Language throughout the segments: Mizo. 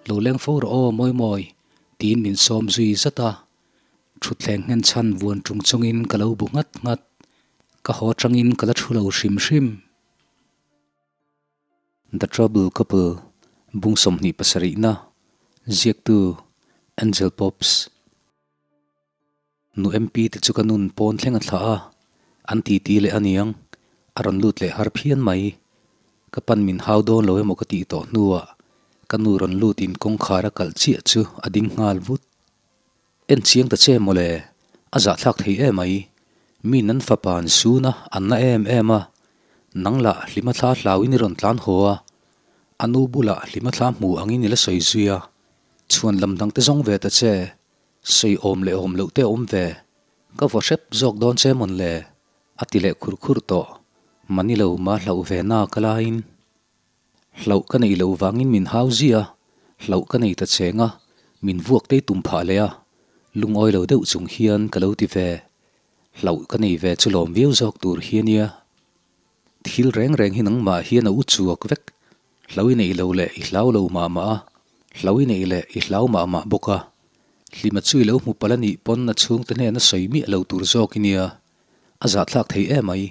Lo leng fo rawh aw Mawimawi, tiin min sawm zui zat a. Thutthleng nghen chhan vuan ṭung chungin ka lo bu nghat nghat. Ka haw aṭangin ka la ṭhu lo hrim hrim. The Trouble Couple, Bung 27na, Ziaktu, Angel Pops. Nu MP te chu ka nun pawn thleng a thlah a, an titi leh aniang, a rawn lut leh har phian mai. Ka pan min hau dawn lo emaw ka tih tawh hnuah ka nu rawn lut in kawngkhar a kalh chiah chu a ding nghal vut. En chiang ta che mawle, a zahthlak thei em mai. Mi nan fapa an sun a, an na em em a. Nang lah hlima thla hlauin i rawn tlan haw a, a nu bulah hlima thla hmu angin i la sawi zui a. Chhuan lam dang te zawng ve ta che, Sawi awm leh awm loh te a awm ve, ka vaw hrep zawk dawn che mawn le? a ti leh khur khur tawh. Mani lo ma hlauh ve na ka laiin. Hlauh ka neih loh vangin min hau zia, hlauh ka nei ta cheng a, min vuak tei tum phah leh a, lungawi lo deuh chung hian ka lo ti ve. Hlauh ka nei ve chu lawm viau zawk tur hi a nia. Thil reng reng hi nangmah hian a u chuak vek. Hlau i neih lo leh i hlau lo mah mah a, hlau i neih leh i hlau mah mah bawk a. Hlima chu i lo hmu palh a nih pawn a chhungte hnena sawi miah lo tur zawk i nia. A zahthlak thei em mai.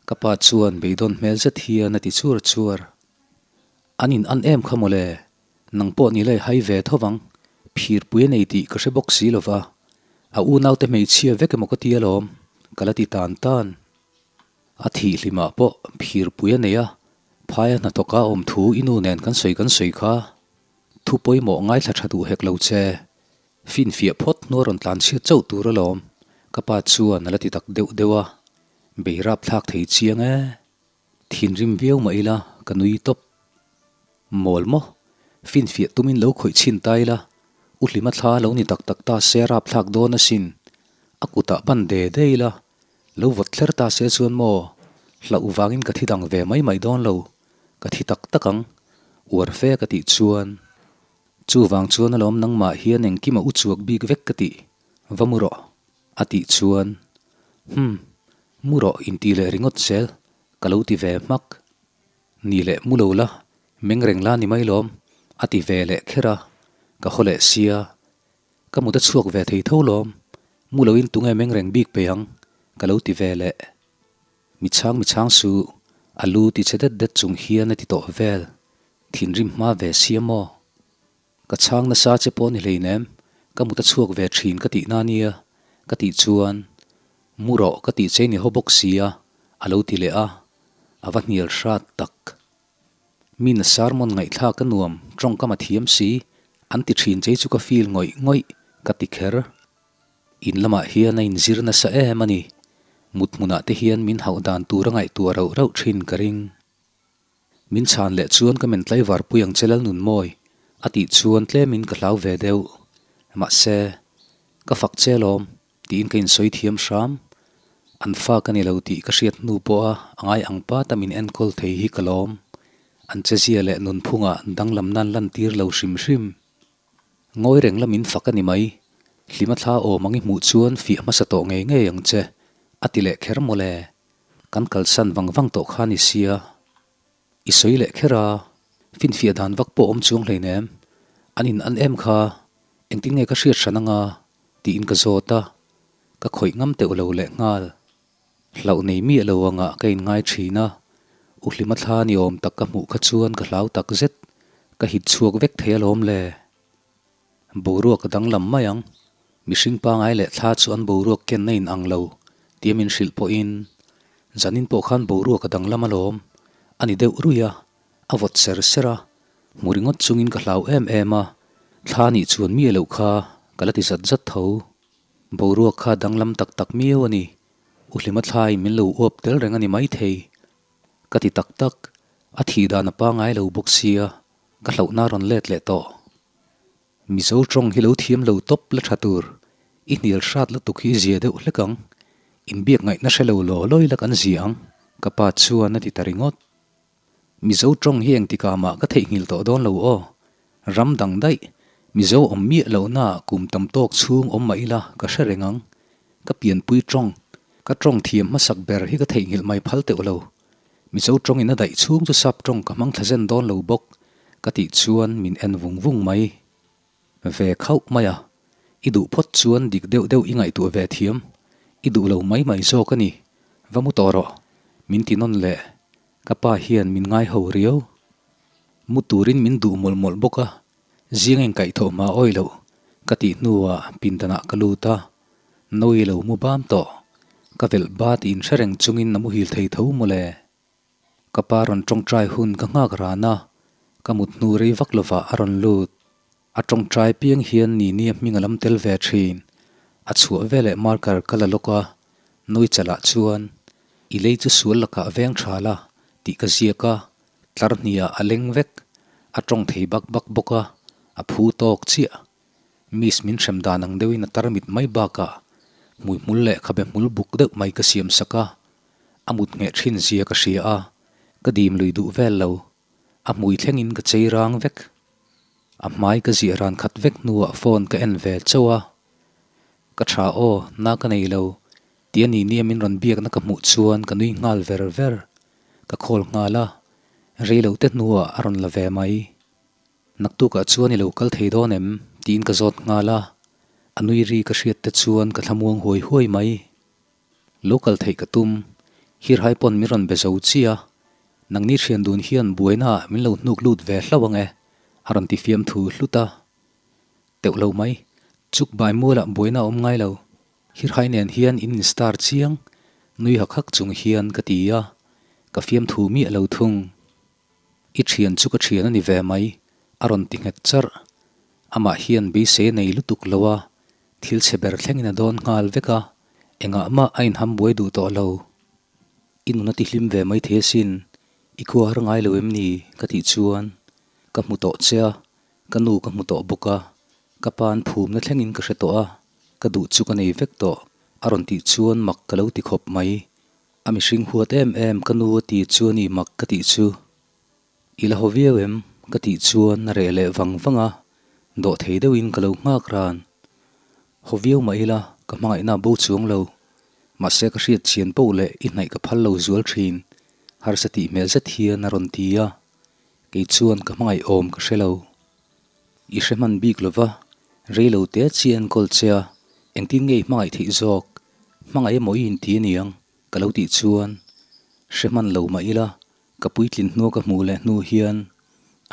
Ka pa chuan beidawn hmel zet hian a ti chur chur. An in an em kha mawle, nang pawh ni lai hai ve tho vang, phirpui a nei tih ka hre bawk si lo va. A unaute hmeichhia vek emaw ka ti alawm, ka la ti tan tan. A thih hlimah pawh phirpui a nei a, phaia hnathawka awm thu i nu nen kan sawi kan sawi kha. Thu pawimawh ngaithla tha duh hek lo che. Finfiah phawt hnu a rawn tlan chhiat chauh tur alawm, ka pa chuan a la ti tak deuh deuh a, bei rap thlak thei chiang e. Thinrim viau mah ila ka nui tawp. Mawl maw? Finfiah tumin lo khawih chhin ta ila, u hlima thla lo ni tak tak ta se rap thlak dawn asin. A kutah ban de de ila, Lo vawt thler ta se chuan maw, hlauh vangin ka thi dang ve mai mai dawn lo, ka thi tak tak ang, uar fe ka tih chuan. Chuvang chuan alawm nangmah hian engkim a u chuak bik vek ka tih, va mu rawh, a tih chuan, Hum, mu rawh intih leh ringawt zel, ka lo ti ve hmak. Ni leh mu lo la, meng reng la ni mai lawm, a ti ve leh kher a, ka haw leh sia, Ka mut a chhuak ve thei tho lawm, mu loin tunge meng reng bik peih ang, ka lo ti ve leh. Mi chhang mi chhang suh, a lu ti che det det chung hian a ti tawh vel, thinrim hma ve sia maw? Ka chhang nasa che pawh ni hleinem, ka mut a chhuak ve thin ka tih na nia, ka tih chuan, mu rawh ka tih che ni haw bawk sia, a lo ti leh a, a va hnial hrat tak. Mi na sermon ngaihthlak a nuam, tawngkam a thiam si, an ti thin chei chu ka feel ngawih ngawih, ka ti kher. In lamah hian a inzir nasa em a ni. Mut hmunah te hian min hauh dan tur a ngaihtuah rauh rauh thin ka ring. Min chhan leh chuan ka men tlaivar pui ang che Lalnunmawi, a tih chuan tlemin ka hlau ve deuh. Mahse, ka fak che alawm, Tiin ka insawi thiam hram. An fa ka ni lo tih ka hriat hnu pawha a ngai ang pat a min enkawl thei hi ka lawm. An chezia leh nunphungah danglam nan lantir lo hrim hrim. Ngawi reng la min fak a ni mai. Hlima thla awm ang i hmuh chuan fiah hmasa tawh ngei ngei ang che, a ti leh kher mawle. Kan kalsan vang vang tawh kha ni sia. I sawi leh kher a, finfiah dan vak pawh awm chuang hleinem. An in an em kha, engtin nge ka hriat hran anga? Tiin ka zawt a, ka khawih ngam teuh lo leh nghal. Hlauh nei miah lo angah ka inngai thin a, u hlima thla ni awm tak ka hmuh kha chuan ka hlau tak zet, ka hit chhuak vek thei alawm le. Boruak a danglam mai ang, mihring pangai leh thla chu an boruak ken a in ang lo tia min hrilh pawhin zanin pawh khan boruak a danglam alawm, a ni deuh ruih a, a vawt ser ser a, hmu ringawt chungin ka hlau em em a, thla nih chuan miah loh kha ka la ti zat zat tho. Boruak kha danglam tak tak miau a ni, U Hlima thlaiin min lo uap tel reng a ni maithei. Ka ti tak tak, a thih dan a pangai lo bawk sia, ka hlauhna a rawn let leh tawh. Mizo tawng hi lo thiam lo tawp la tha tur, i hnial hrat lutuk hi i zia deuh hlek ang, inbiak ngaihna hre lo law lawi la kan zia ang, ka pa chuan a ti ta ringawt. Mizo tawng hi engtikah mah ka theihnghilh tawh dawn lo aw. Ram dang daih, Mizo awm miah lohnaah kum tam tawk chhung awm mah ila ka hre reng ang. Ka pianpui tawng, ka tawng thiam hmasak ber hi ka theihnghilh mai phal teuh lo. Mizo tawngin a daih chhung chu sap tawng ka hmang thlazen dawn lo bawk. Ka tih chuan min en vung vung mai. Ve khauh mai a, i duh phawt chuan dik deuh deuh i ngaihtuah ve thiam, i duh lo mai mai zawk a ni, va mu tawh rawh, min ti nawn leh, ka pa hian min ngai ho riau. Mu turin min duh mawlh mawlh bawk a, zing engkaih thawh hma awi loh ka tih hnuah pindanah ka lut a, Nawi lo mu bam tawh, ka velh bat inhre reng chungin a muhil thei tho mawle. Ka pa rawn tawngtai hun ka nghak ran a, ka mut hnu rei vak lovah a rawn lut. A tawngtai piang hian Nini a hming a lam tel ve thin. A chhuah veleh marker ka la lawk a, nui chalah chuan, I lei chu sual lakah veng tha la, tih ka ziak a, tlar hniah a leng vek. A tawng thei bak bak bawk a, a phu tawk chiah. Miss min hrem dan ang deuhin a tarmit mai bakah hmuihmul leh khabe hmul buk deuh mai ka siam sak a, a mut ngheh thin zia ka hria a, ka dim lui duh vel lo. A hmui thlengin ka chei rang vek. A hmai ka ziah ran khat vek hnuah phone ka en ve chauh a. Ka tha aw, na ka nei lo, tia ni nia min rawn biakna ka hmuh chuan ka nui nghal ver ver. Ka call nghal a, rei lo te hnuah a rawn la ve mai. Naktukah chuan i lo kal thei dawn em? tiin ka zawt nghal a, a nui ri ka hriat te chuan ka thlamuang huai huai mai. Lo kal theih ka tum, Hirhai pawn min rawn be zo chi a, nangni thian dun hian buaina ah min lo hnuk lut ve hlauh ang e, a rawn ti fiam thu hlut a. Teuh lo mai, chuk bai mualah buaina a awm ngai lo, Hirhai nen hian in in star chiang, nui hak hak chung hian ka ti a, ka fiam thu miah lo thung. I thian chu ka thian a ni ve mai, a rawn ti nghet charh. Amah hian beisei a nei lutuk lo a, thil chhe ber thlengin a dawn nghal vek a, engah mah a inham buai duh tawh lo. I nun a ti hlim ve mai thei asin, i khua har ngai lo em ni? ka tih chuan, Ka hmu tawh che a, ka nu ka hmu tawh bawk a, ka pa'n phumna thlengin ka hre tawh a, ka duh chu ka nei vek tawh, a rawn tih chuan mak ka lo ti khawp mai. A mihring huat em em ka nu a ti chu a ni mak ka tih chu. I la haw viau em? ka tih chuan a reh leh vang vang a, dawh thei deuhin ka lo nghak ran. Haw viau mah ila ka hmangaihna a bo chuang lo. Mahse ka hriat chian poh leh i hnaih ka phal lo zual thin, harsa tih hmel zet hian a rawn ti a, kei chuan ka hmangaih awm ka hre lo. I hre hman bik lova, rei lo te chi enkawl che a, engtin nge i hmangaih theih zawk? Hmangaih emaw i inti aniang? ka lo tih chuan hre hman lo mah ila, ka puitlin hnua ka hmuh leh hnu hian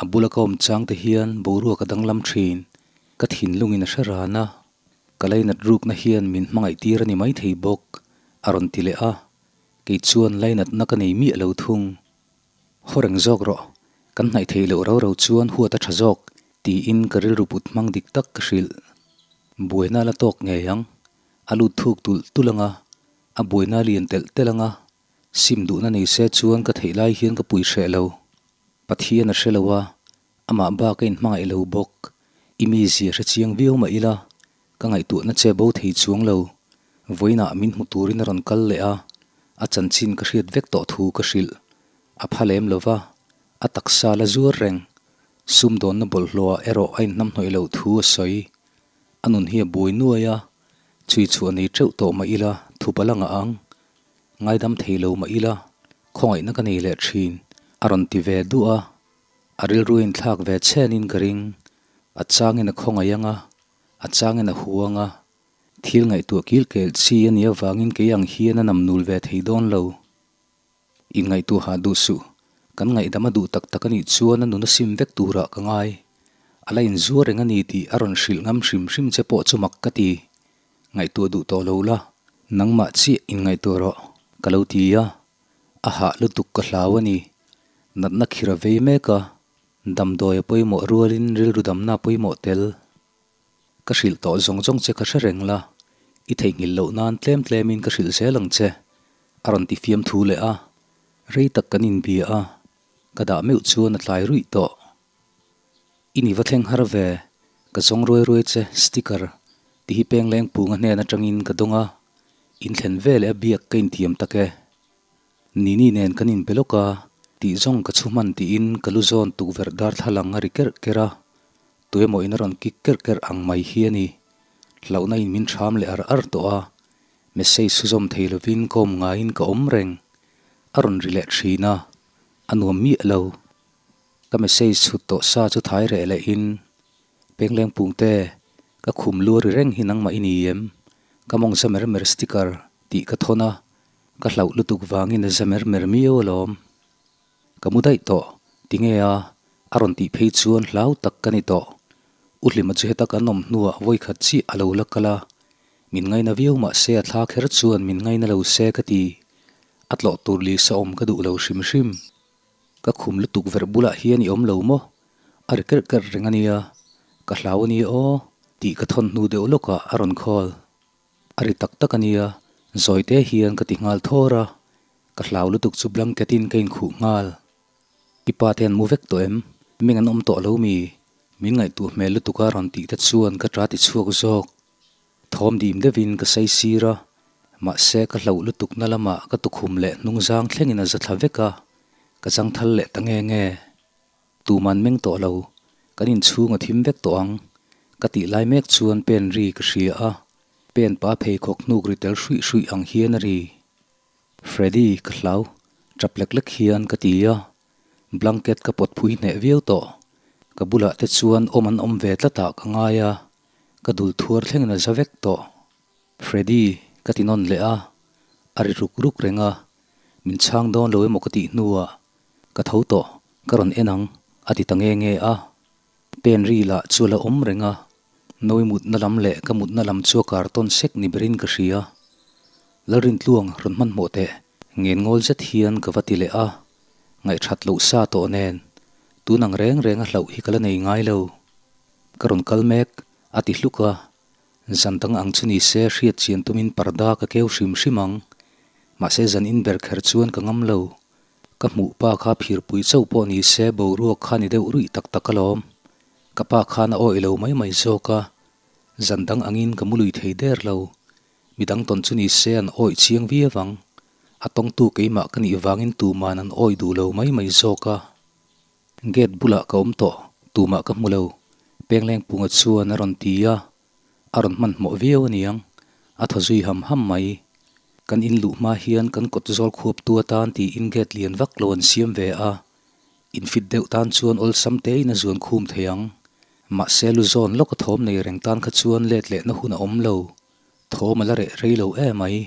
a bula ka awm chang te hian boruak a danglam thin, ka thinlungin a hre ran a, ka lainat rukna hian min hmangaih tir a ni maithei bawk, a rawn ti leh a, kei chuan lainatna ka nei miah lo thung. Haw reng zawk rawh, kan hnaih theih loh rau rau chuan huat a tha zawk, tiin ka rilru put hmang dik tak ka hrilh. Buaina la tawk ngei ang, a lut thuk tulh tulh ang a, a buaina lian telh telh ang a, sim duhna nei se chuan ka theih lai hian ka pui hreh lo. Pathian a hre lo a, amah bak a inhmangaih lo bawk. I mizia hre chiang viau mah ila, Ka ngaihtuahna che bo thei chuang lo. Vawiinah min hmu turin a rawn kal leh a, a chanchin ka hriat vek tawh thu ka hrilh. A pha lem lo va, a taksa la zuar reng. Sumdawnna bawlhhlawhah erawh a inhnamhnawih loh thu a sawi. A nun hi a buai nuai a, chhui chhuah nei teuh tawh mah ila thup a la ngah ang. Ngaidam thei lo mah ila khawngaihna ka nei leh thin, a rawn ti ve duah a. A rilru inthlak ve chenin ka ring. A changin a khawngaih ang a, A changin a huang a, thil ngaihtuah kil kel chi a nih avangin kei ang hian a nam nul ve thei dawn lo. Inngaihtuah hah duh suh, kan ngaihdam a duh tak tak a nih chuan a nun a sim vek turah ka ngai. A la inzuar reng a ni tih a rawn hrilh ngam hrim hrim che pawh chu mak ka ti. Ngaihtuah duh tawh lo la, nangmah chiah inngaihtuah rawh, ka lo ti a. A hah lutuk ka hlau a ni. Natna khir a vei mek a, Damdawi a pawimawh rualin rilru damna a pawimawh tel. Ka hrilh tawh zawng zawng che ka hre reng la, i theihnghilh loh nan tlem tlemin ka hrilh zel ang che, a rawn ti fiam thu leh a. Rei tak kan inbia a, ka dah meuh chuan a tlai ruih tawh. I ni va thleng har ve, ka zawng ruai ruai che, sticker, ti hi pengleng punga hnen atangin ka dawng a, inthlen veleh a biak ka intiam tak e. Nini nen kan inbe lawk a, tih zawng ka chhu hman tiin ka lu zawn tukverh darthlalang a ri kerh kerh a, tuemaw in a rawn kik kerh kerh ang mai hi a ni. Hlauhna in min ṭham leh ar ar tawh a, message su zawm thei lovin ka awm ngaiin ka awm reng. A rawn ri leh ṭhin a, a nuam miah lo. Ka message chhut tawh sa chu thai reh leh in, Pengleng pungte, ka khum lu ri reng hi nangmah i ni em? Ka mawng za mer mer sticker tih ka thawn a, ka hlauh lutuk vangin a za mer mer miau alawm. Ka mu daih tawh, tinge a? A rawn tih phei chuan hlau tak ka ni tawh. U Hlima chu heta kan awm hnuah vawikhat chiah a lo la kal a, min ngaina viau mah se a thla kher chuan min ngaina lo se ka ti. A tlawh tur lisa awm ka duh lo hrim hrim. Ka khum lutuk verh bulah hian i awm lo maw? A ri kerh kerh reng a nia, ka hlau a nia aw tih ka thawn hnu deuh lawkah a rawn call. A ri tak tak a nia, zawi te hian ka ti nghal thawr a, ka hlau lutuk chu blanket in ka inkhuh nghal. I pa te an mu vek tawh em? Meng an awm tawh lo mi? Min ngaihtuah hmel lutuk a rawn tih te chuan ka ta ti chhuak zawk. Thawm dim deuhin ka sai sir a, mahse ka hlauh lutuk na lamah ka tukhum leh hnungzang thlengin a za thla vek a, ka chang thal leh ta nge nge. Tuman meng tawh lo, kan inchhung a thim vek tawh ang, ka tih lai mek chuan pen ri ka hria a, pen pa pheikhawk hnuk ri tel hruih hruih ang hian a ri. Freddy, ka hlau, tap lek lek hian ka ti a, blanket ka pawt phui hneh viau tawh, ka bulah te chuan awm an awm ve tlatah ka ngai a, ka dul thuar thlengin a za vek tawh. Freddy, ka ti nawn leh a, a ri ruk ruk reng a, min chhang dawn lo emaw ka tih hnuah Ka tho tawh, ka rawn en ang, a ti ta nge nge a. Pen ri lah chu a la awm reng a, Nawi mutna lam leh ka mutna lam chu a kartawn sek ni berin ka hria. Lalrintluang rawn hmanhmawh teh, ngen ngawl zet hian ka va ti leh a, ngaihthat loh sa tawh nen, tun ang reng reng a hlauh hi ka la nei ngai lo. Ka rawn kal mek, a ti hluk a, zan dang ang chu ni se hriat chian tumin parda ka keu hrim hrim ang, mahse zan in ber kher chuan ka ngam lo. Ka hmuh pa kha phirpui chauh pawh ni se boruak kha ni deuh ruih tak tak alawm. Ka pa khan a awih lo mai mai zawk a, zan dang angin ka mu lui thei der lo. Midang tawn chu ni se an awih chiang viau ang. A tawngtu keimah ka nih vangin tuman an awih duh lo mai mai zawk a. Gate bulah ka awm tawh, tumah ka hmu lo. Penglengpunga chuan a rawn ti a, A rawn hmanhmawh viau a niang, a thaw zui ham ham mai. Kan in luh hma hian kan kawt zawl khuap tu atan tiin gate lian vak lo an siam ve a, in fit deuh tan chuan awlsam tein a zuan khum thei ang. Mahse lu zawn lawk a thawm nei reng tan kha chuan let lehna hun a awm lo, thawm a la reh rei lo em mai.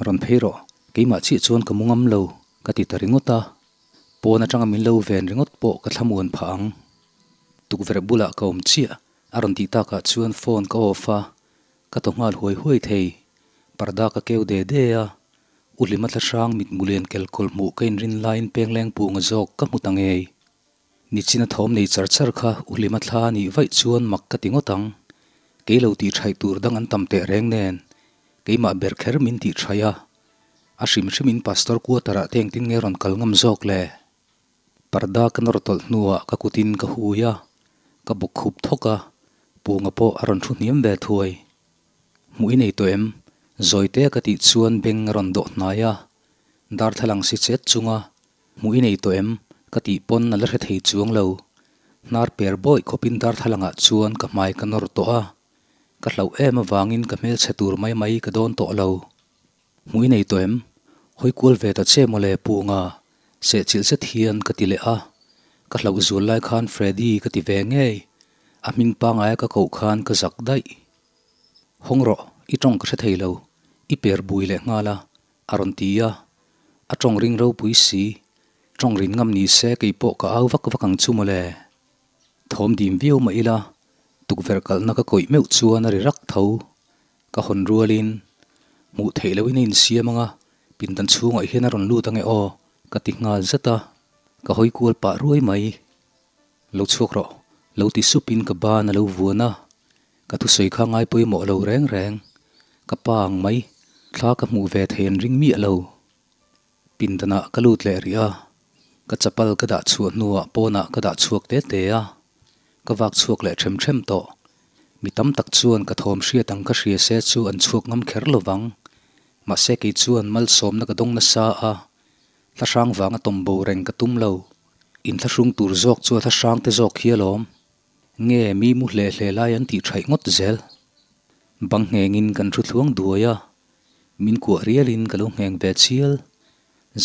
Rawn phei rawh, keimah chiah chuan ka mu ngam lo, ka ti ta ringawt a. Pawn atanga min lo ven ringawt pawh ka thlamuan phah ang. Tukverh bulah ka awm chiah, A rawn tih takah chuan phone ka off a, ka thaw nghal huai huai thei. Parda ka keu de de a, U Hlima thla hrang mitmu lian kelkawl hmuh ka inrin laiin Pengleng Punga zawk ka hmu ta ngei. Nichina thawm nei char char kha U Hlima thla a nih vaih chuan mak ka ti ngawt ang. Kei lo tih thaih tur dang an tam teh reng nen, keimah ber kher min tih thaih a. A hrim hrimin Pastor quarter ah te engtin nge rawn kal ngam zawk le? Parda ka nawr tawlh hnuah ka kutin ka hui a, ka bawk khup thawk a, Punga pawh a rawn thu hniam ve thuai. Hmuh i nei tawh em? Zawite ka tih chuan beng a rawn dawh hnai a, darthlalang si chet chunga hmuh i nei tawh em? ka tih pawn a la hre thei chuang lo. Hnar per bawih khawpin darthlalangah chuan ka hmai ka nawr tawh a, ka hlauh em avangin ka hmelchhe tur mai mai ka dawn tawh lo. Hmuh i nei tawh em? Hawi kual ve ta che mawle Punga, sehchilh zet hian ka ti leh a. Ka hlauh zual lai khan Freddy ka ti ve ngei, a hming pangaia ka koh khan ka zak daih. Hawng rawh, i tawng ka hre thei lo, i per bui leh nghal a, a rawn ti a. A tawng ring ropui si, tawng rin ngam ni se kei pawh ka au vak vak ang chu mawle. Thawm dim viau mah ila, tukverh kalhna ka kawih meuh chuan a ri rak tho. Ka hawn rualin, Hmuh theih lohin a insiam ang a, pindan chhungah hian a rawn lut ange aw, ka ti nghal zat a, ka hawi kual pah ruai mai. Lo chhuak rawh, lo ti supin ka ban a lo vuan a, ka thusawi kha ngai pawimawh lo reng reng. Ka pa ang mai, thla ka hmuh ve thei an ring miah lo. Pindanah ka lut leh rih a, ka chapal ka dah chhuah hnuah pawnah ka dah chhuak te te a, ka vak chhuak leh ṭhem ṭhem tawh. Mi tam tak chuan ka thawm hriat ang ka hria se chu an chhuak ngam kher lo vang. Mahse kei chuan malsawmna ka dawng nasa a, thlahrang vanga tawm bo reng ka tum lo. Inthlahrung tur zawk chu a thlahrang te zawk hi alawm. Nge mi mu hle hle lai an tih ṭhaih ngawt zel. Bang nghengin kan thu thluang duai a, Min kuah rialin ka lo ngheng ve chial.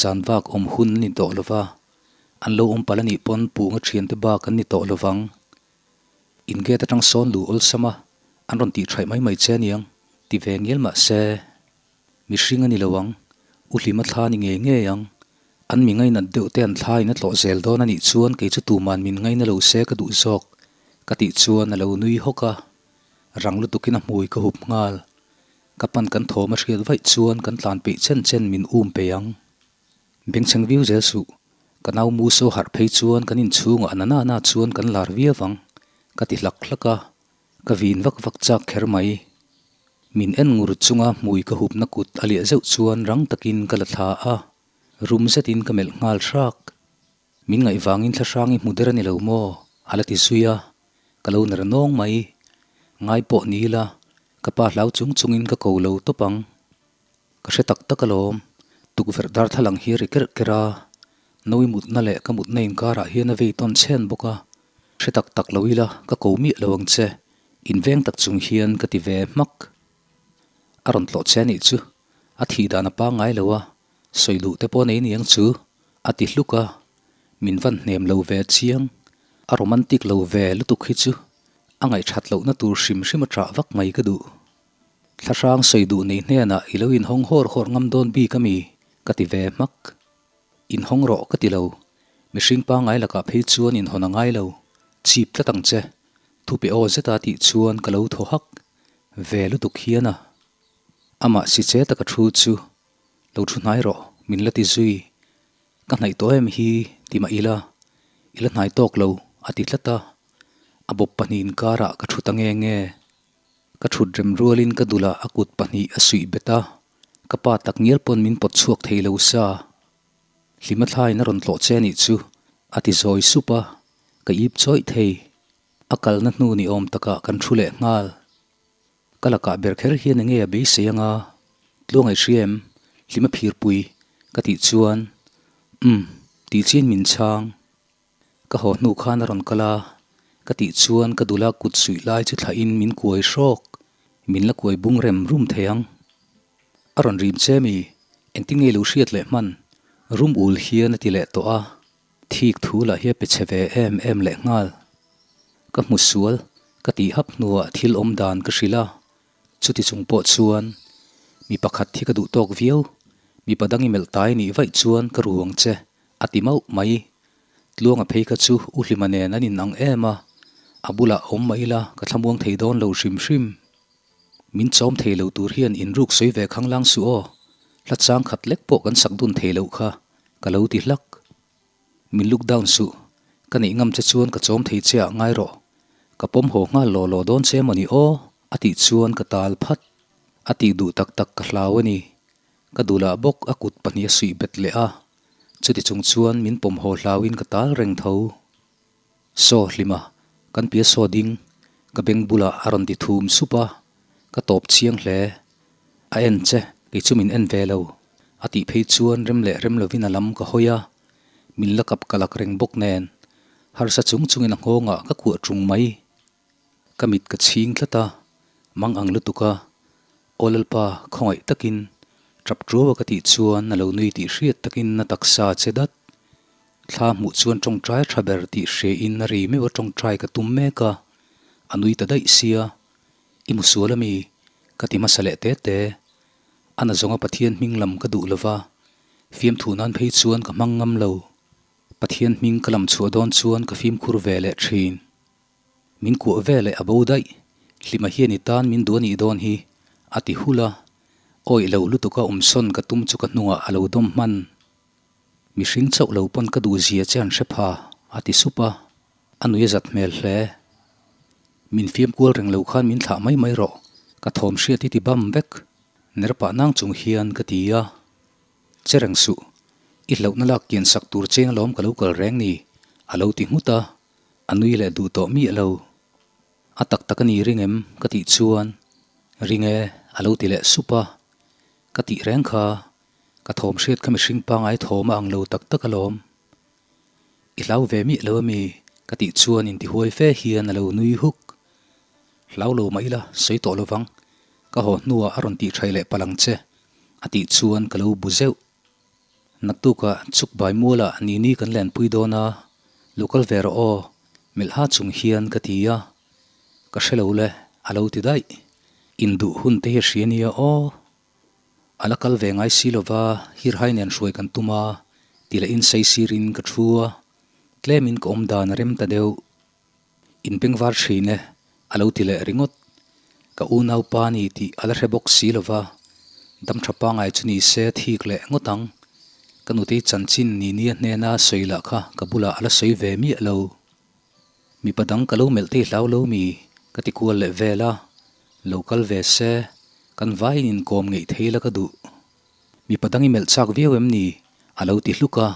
Zan vak awm hun a ni tawh lo va. An lo awm palh a nih pawn punga thiante bak an ni tawh lovang. In gate atang sawn luh awlsam a, an rawn tih thaih mai mai che aniang, ti ve ngial mah se, mihring a ni lo ang, u hlima thla ni ngei ngei ang. An mi ngainat deuh te an thla in a tlawh zel dawn a nih chuan kei chu tuman min ngaina lo se ka duh zawk, ka tih chuan a lo nui hawk a, rang lutukin a hmui ka hup nghal. Ka pan kan thawm a hriat vaih chuan kan tlan peih chen chen min um peih ang. Bengchheng viau zel suh, ka nau mu so harh phei chuan kan inchhungah na na na chuan kan lar viau ang, ka ti hlak hlak a, ka vin vak vak chak kher mai. Min en ngur chunga hmui ka hupna kut a liah zeuh chuan rang takin ka la thla a, rum zetin ka melh nghal hrak. Min ngaih vangin thlahrang i hmu der a ni lo maw? a la ti zui a, ka lo ner nawng mai. Ngai pawh ni ila, ka pa hlau chung chungin ka ko lo tawp ang. Ka hre tak tak alawm, tukverh darthlalang hi a ri kerh kerh a, Nawi mutna leh ka mutna inkarah hian a vei tawn chhen bawk a, hre tak tak lo ila ka ko miah lo ang che, inveng tak chung hian ka ti ve hmak. A rawn tlawh che anih chu, a thih dan a pangngai lo a, sawi duh te pawh nei niang chu, a ti hluk a, min van hnem lo ve chiang, a romantic lo ve lutuk hi chu a ngaihthat lohna tur hrim hrim a chah vak mai ka duh. Thlahrang sawi duh nei hnenah i lo inhawng hawr hawr ngam dawn bik a mi? ka ti ve hmak. Inhawng rawh ka ti lo. Mihring pangngai lakah phei chuan inhawn a ngai lo. Chip tlat ang che. Thupe aw zeta tih chuan ka lo thaw hak. Ve lutuk hian a. Amah si che taka thu chu lo thu hnai rawh min la ti zui. Ka hnaih tawh em hi ti mah ila, i la hnai tawk lo a ti tlat a. A bawp pahnihin karah ka thu ta nge nge. Ka thut rem rualin ka dulah a kut pahnih a suih bet a, ka pa tak ngial pawn min pawt chhuak thei lo sa. Hlima thlaiin a rawn tlawh che anih chu, a ti zawi sup a, ka ip chawih thei. A kalna hnu ni awm takah kan thu leh nghal. Ka lakah ber kher hian enge a beisei anga, tluangaih hria em, hlima phirpui, ka tih chuan, Umm, tih chian min chhang. Ka haw hnu khan a rawn kal a, ka tih chuan ka dula kut suih lai chu thlahin min kuai hrawk, min la kuai bung rem rum thei ang. A rawn rim che mi, engtin nge lo hriat leh hman? Rum ul hian a ti leh tawh a, thik thu lah hi a pe chhe ve em em leh nghal. Ka hmu sual, ka tih hap hnuah thil awm dan ka hrilh a, Chuti chung pawh chuan mi pakhat hi ka duh tawk viau, mipa dang i melh tai nih vaih chuan ka ru ang che, a ti mauh mai. Tluanga phei kha chu U Hlima nen an inang em a, a bulah awm mah ila ka thlamuang thei dawn lo hrim hrim. Min chawm thei lo tur hian inruk sawi ve khanglang suh aw, hla chang khat lek pawh kan sak dun thei loh kha, ka lo ti hlak. Min look down suh, ka neih ngam che chuan ka chawm thei che ah ngai rawh, ka pawm haw nghal law law dawn che mawni aw a tih chuan ka tal phat, a tih duh tak tak ka hlau a ni. Ka dulah bawk a kut pahnih a suih bet leh a, chuti chung chuan min pawm haw hlauin ka tal reng tho. Saw hlima, kan pia saw ding, ka beng bulah a rawn ti thum sup a, ka tawp chiang hle. A en che, kei chu min en ve lo, a tih phei chuan rem leh rem lovin a lam ka hawi a, min la kap ka lak reng bawk nen, harsa chung chungin a nghawngah ka kuah ṭung mai. Ka mit ka chhing tlat a, mang ang lutuk a, Aw Lalpa, khawngaih takin, ṭap ṭuau a ka tih chuan a lo nui tih hriat takin a taksa a che dat. Thla hmuh chuan ṭawngṭai a ṭha ber tih hriain a ri meuh a ṭawngṭai ka tum mek a, a nui ta daih sia. I hmu sual ami? Ka ti hmasa leh te te. A na zawnga Pathian hming lam ka duh lova, fiamthu nan phei chuan ka hmang ngam lo. Pathian hming ka lam chhuah dawn chuan ka fimkhur ve leh thin. Min kuah ve leh a bo daih, hlima hian i tan min duh anih dawn hi, a ti hul a. Awih lo lutuka awmsawn ka tum chu ka hnungah a lo dawm hman. Mihring chauh lo pawn ka duh zia che an hre pha, a ti sup a. A nui a zat hmel hle. Min fiam kual reng lo khan min thlah mai mai rawh, ka thawm hriat i ti bam vek. Ner pah nang chung hian ka ti a. Che reng suh, i hlauhna lak kian sak tur cheng alawm ka lo kal reng ni, a lo ti nghut a. A nui leh duh tawh miah lo. A tak tak a ni ring em? ka tih chuan, Ring e, a lo ti leh sup a. Ka tih reng kha, ka thawm hriat kha mihring pangai thawm a ang lo tak tak alawm. I hlau ve miah lo ami? ka tih chuan intihuai fe hian a lo nui huk. Hlau lo mah ila, sawi tawh lovang. Ka haw hnuah a rawn tih thaih leh palh ang che, a tih chuan ka lo bu zeuh. Naktukah chuk bai mualah Nini kan lenpui dawn a, lo kal ve rawh aw, melh ha chung hian ka ti a. Ka hre lo le, a lo ti daih. Induh hun te hi a hria nia aw. A la kal ve ngai si lova, hirhai nen hruai kan tum a, ti leh in saisirin ka thu a, tlemin ka awm dan a rem ta deuh. In bengvar thin e, a lo ti leh ringawt. Ka unaupa ni tih a la hre bawk si lova, dam tha pangai chu ni se thik leh ngawt ang. Ka nutei chanchin ni nia hnena sawi lah kha ka bulah a la sawi ve miah lo. Mipa dang ka lo melh thei hlau lo mi? ka ti kual leh vel a, lo kal ve se, kan vaiin inkawm ngeih thei la ka duh. Mipa dang i melh chak viau em ni? a lo ti hluk a,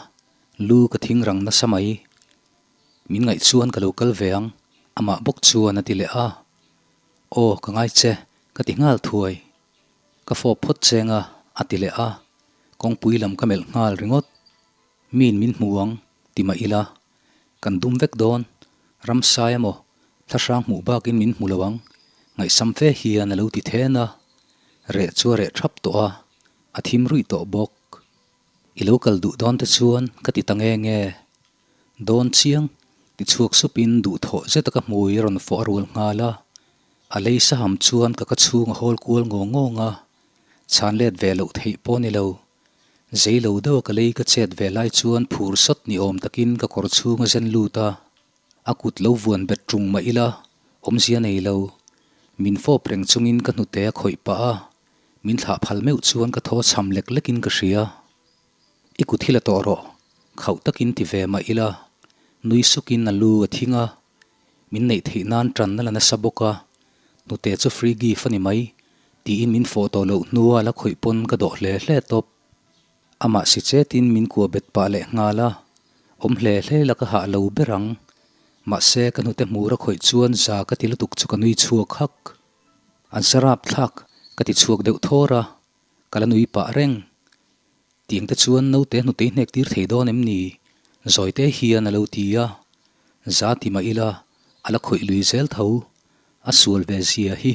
lu ka thing rang nasa mai. Min ngaih chuan ka lo kal ve ang, amah bawk chuan a ti leh a. Aw, ka ngai che, ka ti nghal thuai. Ka fawp phawt cheng a, a ti leh a, kawngpui lam ka melh nghal ringawt. Miin min hmu ang, ti mah ila, kan dum vek dawn, ramsai emaw, thlahrang hmuh bakin min hmu lo ang, ngaihsam fe hian a lo ti then a, reh chu a reh thap tawh a, a thim ruih tawh bawk. I lo kal duh dawn te chuan ka ti ta nge nge. Dawn chiang, ti chhuak supin duhthawh zeta ka hmui a rawn fawh a rual nghal a, a lei saham chuan ka ka chhung a hawl kual ngawng ngawng a, chhan let ve loh theih pawh ni lo. Zei lo deuha ka lei ka chet ve lai chuan phur sawt ni awm takin ka kawr chhung a zen lut a, a kut lo vuan bet ṭung mah ila awmzia nei lo. Min fawp reng chungin ka hnute a khawih pah a, min thlah phal meuh chuan ka thaw chham lek lekin ka hria. I kut hi la tawh rawh, khauh takin ti ve mah ila nui sukin a lu a thing a, min neih theih nan ṭan a la nasa bawk a, hnute chu free gift a ni mai tiin min fawh tawh loh hnua la khawih pawn ka dawh hle hle tawp. Amah si chetin min kuah bet pah leh nghal a, awm hle hle la ka hah lo ber ang. Mahse ka hnute hmur a khawih chuan za ka ti lutuk chu ka nui chhuak hak. An sarap thlak ka ti chhuak deuh thawr a, ka la nui pah reng. Tiang te chuan naute hnutei hnek tir thei dawn em ni? Zawite hian a lo ti a, za ti mah ila a la khawih lui zel tho, a sual ve zia hi.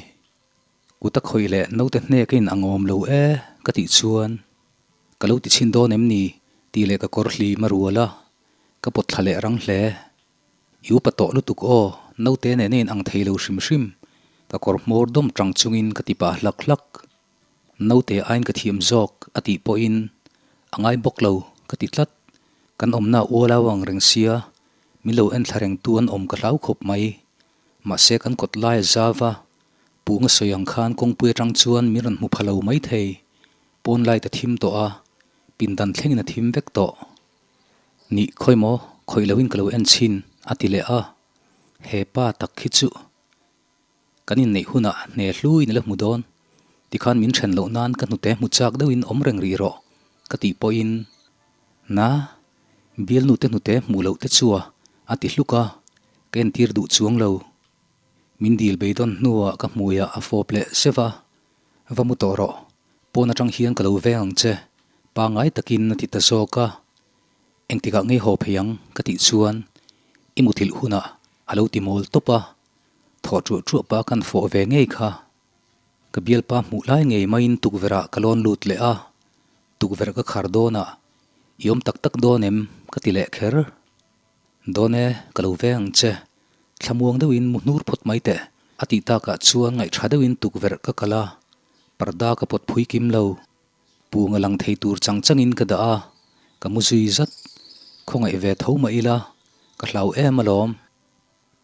Kut a khawih leh naute hnek a in ang awm lo e ka tih chuan ka lo ti chhin dawn em ni tih leh ka kawr hlim a rual a, ka pawt thla leh rang hle. I upa tawh lutuk aw, naute nen a in ang thei lo hrim hrim, ka kawr hmawr dawm tang chungin ka ti pah hlak hlak. Naute aiin ka thiam zawk a tih pawhin a ngai bawk lo ka ti tlat. Kan awmna ual au ang reng sia, min lo en thla rengtu an awm ka hlau khawp mai. Mahse kan kawt lai a zau a, pung a sawi ang khan kawngpui atang chuan min rawn hmu pha lo mai thei. Pawn light a thim tawh a, pindan thlengin a thim vek tawh. Nih khawi maw, khawih loin ka lo en chhin a ti leh a, he pa tak hi chu Kan inneih hunah hne hluin a la hmu dawn. Tikhan min then loh nan ka hnute hmu chak deuhin awm reng rih rawh ka tih pawhin, Na, bialnute hnute hmuh loh te chua a ti hluk a, ka entir duh chuang lo. Min dil beidawn hnuah ka hmuiah a fawp leh zeuh a, Va mu tawh rawh, pawn atang hian ka lo veng ang che, pangngai takin a ti ta zawk a. Engtikah ngei haw phei ang ka tih chuan i muthilh hunah a lo ti mawl tawp a, Thawh ṭuah ṭuah pa kan fawh ve ngei kha. Ka bialpa hmuh lai ngei maiin tukverh ah ka lawn lut leh a, tukverh ka khar dawn a, i awm tak tak dawn em? ka ti leh kher. Dawn e, ka lo veng ang che. Thlamuang deuhin mu hnur phawt mai teh, a tih takah chuan ngaihṭha deuhin tukverh ka kal a, parda ka pawt phui kim lo. Pung a lang thei tur chang changin ka dah a, ka mu zui zat. Khawngaih ve tho mah ila, ka hlau em alawm.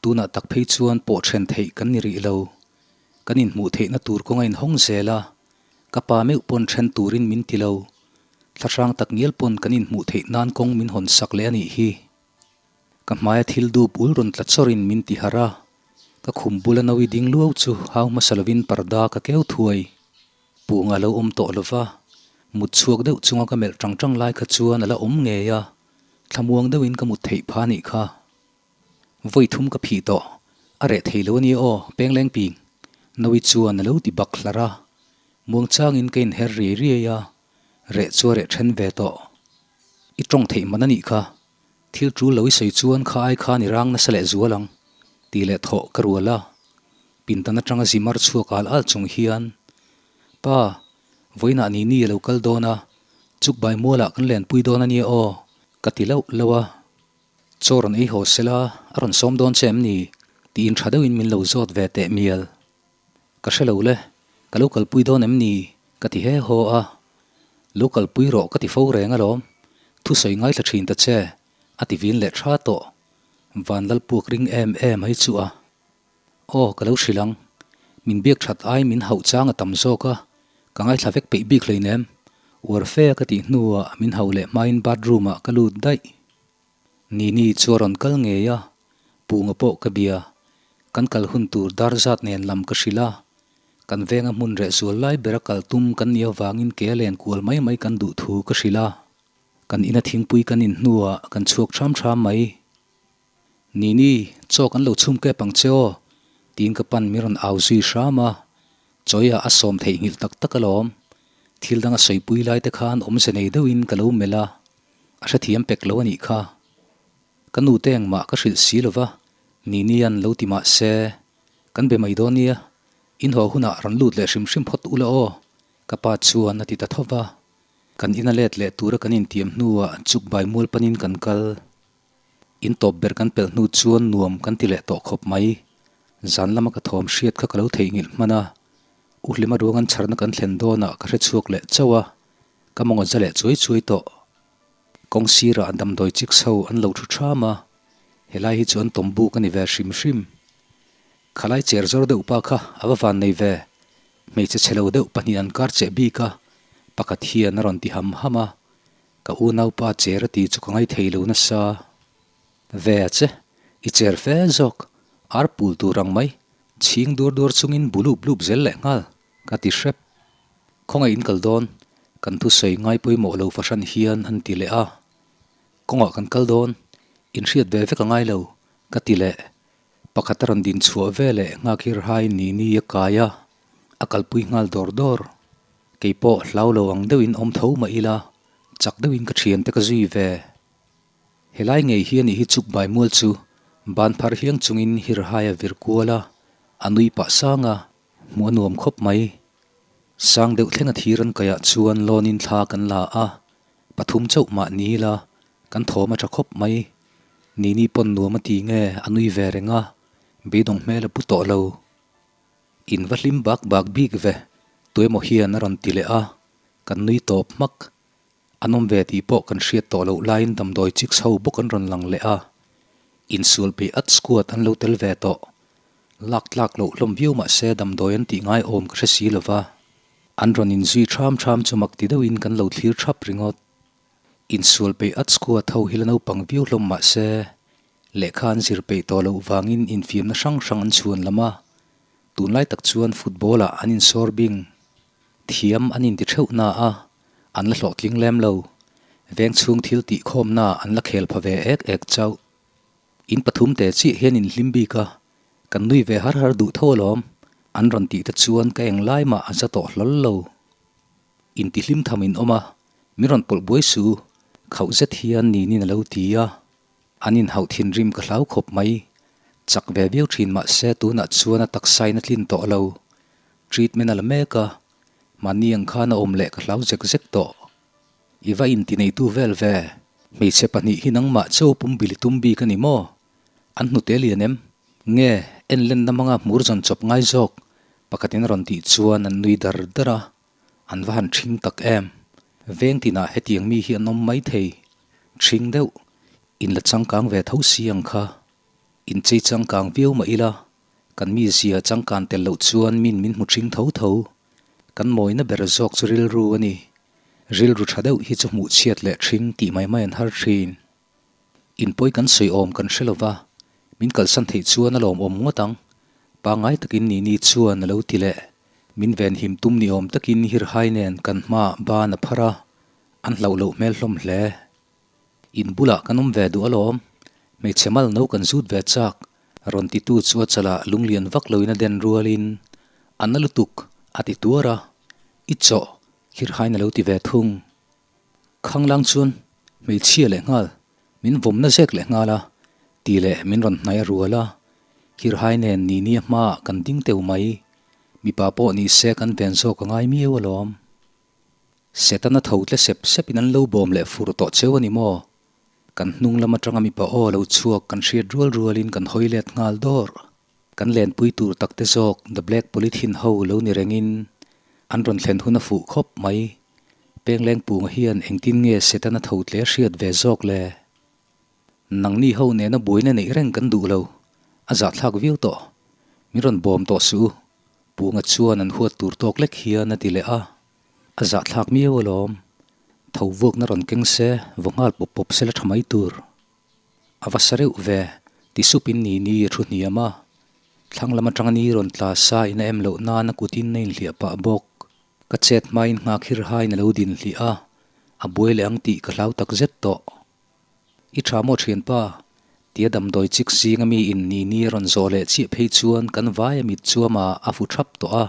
Tunah tak phei chuan pawh then theih kan ni rih lo. Kan inhmuh theihna tur kawng a inhawng zel a, ka pa meuh pawn then turin min ti lo. Thlahrang tak ngial pawn kan inhmuh theih nan kawng min hawn sak leh a nih hi. Ka hmaia thil dup ul rawn tla chawrin min ti harh a, ka khum bula nawi ding luau chu hau hmasa lovin parda ka keu thuai. Pung a lo awm tawh lova, mut chhuak deuh chunga ka melh tang tang lai kha chuan a la awm ngei a, thlamuang deuhin ka mut theih pha nih kha. Vawi thum ka phih tawh, a reh thei lo a nia aw, Pengleng ping. Nawi chuan a lo ti bak hlar a, muangchangin ka inher riai riai a, reh chu a reh then ve tawh. I tawng theih man a nih kha, thil tul lo i sawi chuan kha ai khan i rang nasa leh zual ang, tih leh thawh ka rual a. Pindan atanga zi mar chhuak al al chung hian, Pa, vawiinah ni ni a lo kal dawn a, Chuk bai mualah kan lenpui dawn a nia aw, ka ti lauh lauh a. Chaw rawn ei haw sela, a rawn sawm dawn che em ni? tiin tha deuhin min lo zawt ve teh mial. Ka hre lo le, ka lo kalpui dawn em ni? ka ti he haw a. Lo kalpui rawh ka ti fo reng alawm, thusawi ngaithla thin ta che, a ti vin leh tha tawh. Vanlal puak ring em em ai chu a. Aw, ka lo hrilh ang. Min biak that ai min hauh chang a tam zawk a, ka ngaithla vek peih bik hleinem. Uar fe a ka tih hnuah min hauh leh hmain bathroom ah ka lut daih. Nini chu a rawn kal ngei a, Punga pawh ka bia. Kan kal hun tur dar zat nen lam ka hrilh a, kan venga hmun reh zual lai bera kal tum kan nih avangin ke a len kual mai mai kan duh thu ka hrilh a. Kan ina thingpui kan in hnuah kan chhuak ṭham ṭham mai. Nini, chaw kan lo chhum kep ang che aw, tiin ka pan min rawn au zui hram a, chawiah a sawm theihnghilh tak tak alawm. Thil dang a sawipui lai te khan awmze nei deuhin ka lo melh a, a hrethiam pek lo a nih kha. Ka nu te engmah ka hrilh si lo va, Nini an lo ti mah se, kan be mai dawn nia, in haw hunah rawn lut leh hrim hrim phawt ula aw, ka pa chuan a ti ta tho va. Kan ina let leh tura kan intiam hnuah chuk bai mual panin kan kal. In tawp ber kan pelh hnu chuan nuam kan ti leh tawh khawp mai. Zan lama ka thawm hriat kha ka lo theihnghilh hman a, U Hlima ruang an chharna kan thlen dawnah ka hre chhuak leh chauh a, ka mawng a za leh chuai chuai tawh. Kawng sirah damdawi chik chho an lo thu ṭham a, helai hi chu an tawm buk a ni ve hrim hrim. Khalai cher zawr deuh pa kha a va van nei ve, hmeichhe chhe lo deuh pahnih an kar cheh bik a, pakhat hian a rawn ti ham ham a, Ka unaupa cher a ti chu ka ngaithei lo nasa ve a che, i cher fe zawk, ar pul tur ang mai, chhing duar duar chungin bu lup lup zel leh nghal, ka ti hrep. Khawngaih in kal dawn, kan thusawi ngai pawimawh lo fahran hian an ti leh a. Kawngah kan kal dawn, in hriat ve vek a ngai lo, ka ti leh. Pakhat a rawn din chhuah ve leh nghak hirhai ni ni a kai a, a kalpui nghal dawr dawr. Kei pawh hlau lo ang deuhin awm tho mah ila, chak deuhin ka thiante ka zui ve. Helai ngei hi a nih hi chuk bai mual chu ban phar hiang chungin hirhai a vir kual a, a nui pah sang a, hmuh a nuam khawp mai. Sang deuh thleng a thir an kaihah chuan lawnin thla kan la a, pathum chauh mah ni ila kan thawm a tha khawp mai. Nini pawn nuam a ti nge a nui ve reng a, beidawng hmel a pu tawh lo. In va hlim bak bak bik ve, tuemaw hian a rawn ti leh a, kan nui tawp hmak. An awm ve tih pawh kan hriat tawh loh laiin damdawi chicks ho bawk an rawn lang leh a, insual peih at squad an lo tel ve tawh. Lak tlak loh hlawm viau mah se damdawi an tih ngai awm ka hre si lo va, an rawn inzui ṭham ṭham chu mak ti deuhin kan lo thlir ṭhap ringawt. Insual peih at squad ho hi la naupang viau hlawm mah se, Lehkha an zir peih tawh loh vangin infiamna hrang hrang an chhuan lam a, tunlai tak chuan football ah an insawr bing. Thiam an inti theuh na a, an la hlawhtling lem lo. Veng chhung thil tih khawmna an la khel pha ve ek ek chauh. In pathum te chiah hian inhlim bik a, kan nui ve har har duh tho alawm, an rawn tih te chuan ka englai mah a za tawh hlawl lo. Intihlim tham in awm a, min rawn pawlh buai su, khauh zet hian ninin a lo ti a. An inhauh thinrim ka hlau khawp mai. Chak ve viau thin mah se tunah chuan a taksain a tlin tawh lo. Treatment a la mek a, mahni ang khan a awm leh ka hlau zek zek tawh. I va intineitu vel ve, hmeichhe pahnih hi nangmah cho pumbil i tum bik a ni maw? An hnute lian em? Nge, en lenna hmanga hmur zawn chawp ngai zawk? Pakhatin a rawn tih chuan an nui dar dar a. An va han ṭhing tak em? Veng tinah hetiang mi hi an awm mai thei. Ṭhing deuh, in la changkang ve tho si ang kha. In chei changkang viau mah ila, kan mi zia changkan tel loh chuan min min hmu ṭhing tho tho. Kan mawina ber zawk chu rilru a ni. Rilru ṭha deuh hi chu hmuh chhiat leh ṭhing tih mai mai an har ṭhin. In pawi kan sawi awm kan hre lova, min kalsan theih chuan a lawmawm ngawt ang. Pangngai takin Nini chuan a lo ti leh. Min venhim tum ni awm takin Hirhai nen kan hmaah ban a phar a, an hlauh loh hmel hlawm hle. In bulah kan awm ve duh alawm, hmeichhe mal no kan zut ve chak, rawn titu chu a chalah lunglian vak loin a den rualin, A na lutuk, a ti tuar a, I chawh, Hirhaiin a lo ti ve thung. Khanglang chuan hmeichhia leh nghal min vawmna zek leh nghal a, ti leh min rawn hnai a rual a, Hirhai nen Nini a hmaah kan ding teu mai, mipa pawh ni se kan ven zawk a ngai miau alawm. Setana tho tle sep sep in an lo bawm leh fur tawh cheu a ni maw? Kan hnung lam atanga mipa aw lo chhuak kan hriat rual rual in kan hawi let nghal dawr. Kan lenpui tur tak te zawk The Black Polythene ho lo ni reng in an rawn thlen hun a fuh khawp mai. Penglengpunga hian engtin nge Setana tho tle hriat ve zawk le? Nangni ho nena buaina neih reng kan duh lo, a zahthlak viau tawh. Min rawn bawm tawh suh u, Punga chuan an huat tur tawk lek hian a ti leh a. A zahthlak miau alawm. Tho vuakna rawn keng se, vaw nghal pawp pawp se la tha mai tur. A va sa reuh ve, ti supin Nini a thu hniam a. Thlang lam atanga ni rawn tla sa in a em loh nan a kutin a inhliah pah bawk. Ka chet hmain nghak hirhain a lo din hliah a, a buai leh ang tih ka hlau takzet tawh. I tha maw thianpa? Tia damdawi chik zinga mi in ni ni a rawn zawh leh chiah phei chuan kan vai a mit chuam a a fu thap tawh a.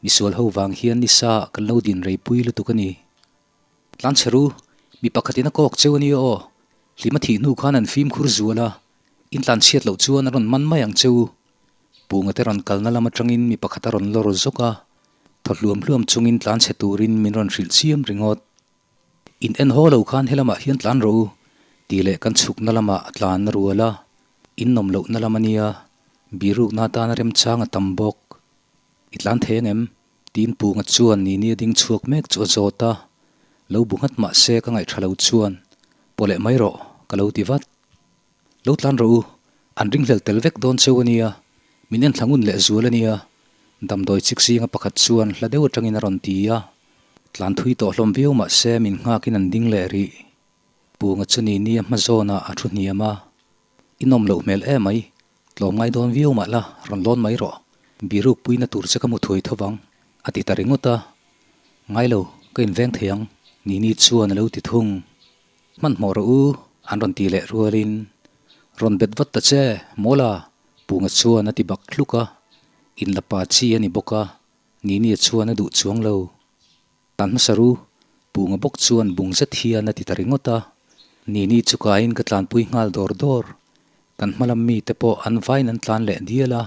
Misual ho vang hian nisa kan lo din rei pui lutuk a ni. Tlanchheru, mi pakhatin a kawk cheu a nia aw. Hlima thih hnu khan an fimkhur zual a, in tlanchhiat loh chuan a rawn man mai ang cheu. Punga te rawn kalna lam atangin mi pakhat a rawn lawr zawk a, thaw hluam hluam chungin tlanchhe turin min rawn hrilh chiam ringawt. In en haw lo khan helamah hian tlan rawh u, tih leh kan chhukna lamah a tlan a rual a, in nawm lohna lam a nia, birukna atana remchang a tam bawk. I tlan thei ang em? Tiin Punga chuan Nini a ding chhuak mek chu a zawt a, lo bu nghat mah se ka ngaihṭha lo chuan, Pawh leh mai rawh, ka lo ti vat. Lo tlan rawh u, an ringhlel tel vek dawn cheu a nia, min en thla ngun leh zual a nia, damdawi chik zinga pakhat chuan hla deuh atangin a rawn ti a. Tlan thui tawh hlawm viau mah se min nghakin an ding leh rih. Punga chu ni nia hma zawnah a thu hniam a, I nawm loh hmel em mai, tlawm ngai dawn viau mah la, rawn lawn mai rawh, biruk puina tur che ka hmu thuai tho vang, a ti ta ringawt a. Ngai lo, ka inveng thei ang, Nini chuan a lo ti thung. Hmanhmawh rawh u, an rawn ti leh rualin, Rawn bet vat ta che, Mawla, Punga chuan a ti bak hluk a, inlapa chi a ni bawk a, Nini chuan a duh chuang lo. Tan hmasa ru, Punga bawk chuan bung zet hian a ti ta ringawt a, Nini chu kaiin ka tlanpui nghal dawr dawr. Kan hmalam mite pawh an vain an tlan leh dial a,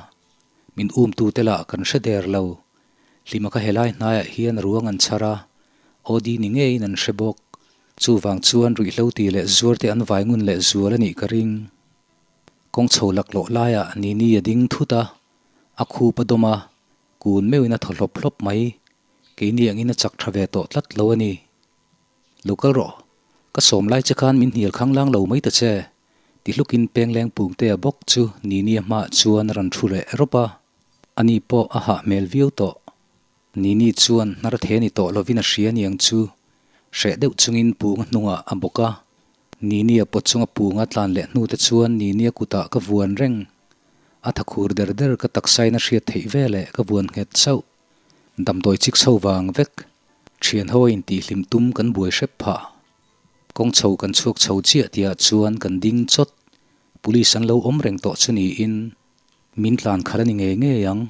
min umtute lah kan hre der lo. Hlima ka helai hnaiah hian ruang an chhar a, Aw-di ni ngeiin an hre bawk. Chuvang chuan ruihhlo ti leh zuar te an vai ngun leh zual a nih ka ring. Kawng chho laklawh laiah Nini a ding thut a, a khup a dawm a, kun meuhin a thaw hlawp hlawp mai. Keini angin a chak tha ve tawh tlat lo a ni. Lo kal rawh, ka sawm lai che khan min hnial khang lang lo mai ta che, ti hlukin Pengleng Pungtea bawk chu Nini a hmaah chuan a rawn thu leh rawp a, ani pawh a hah hmel viau tawh. Nini chuan hnar the ni tawh lovin a hria niang chu hreh deuh chungin Punga hnungah a bawk a. Nini a pawt chunga Punga tlan leh hnu te chuan Nini a kutah ka vuan reng. A tha khur der der ka taksain a hriat theih veleh ka vuan nghet chauh. Damdawi chik chho vang vek. Thian ho a intihhlim tum kan buai hrep phah. Kawng chho kan chhuak chho chiah tihah chuan kan ding chawt. Police an lo awm reng tawh chu niin min tlan khalh a ni ngei ngei ang.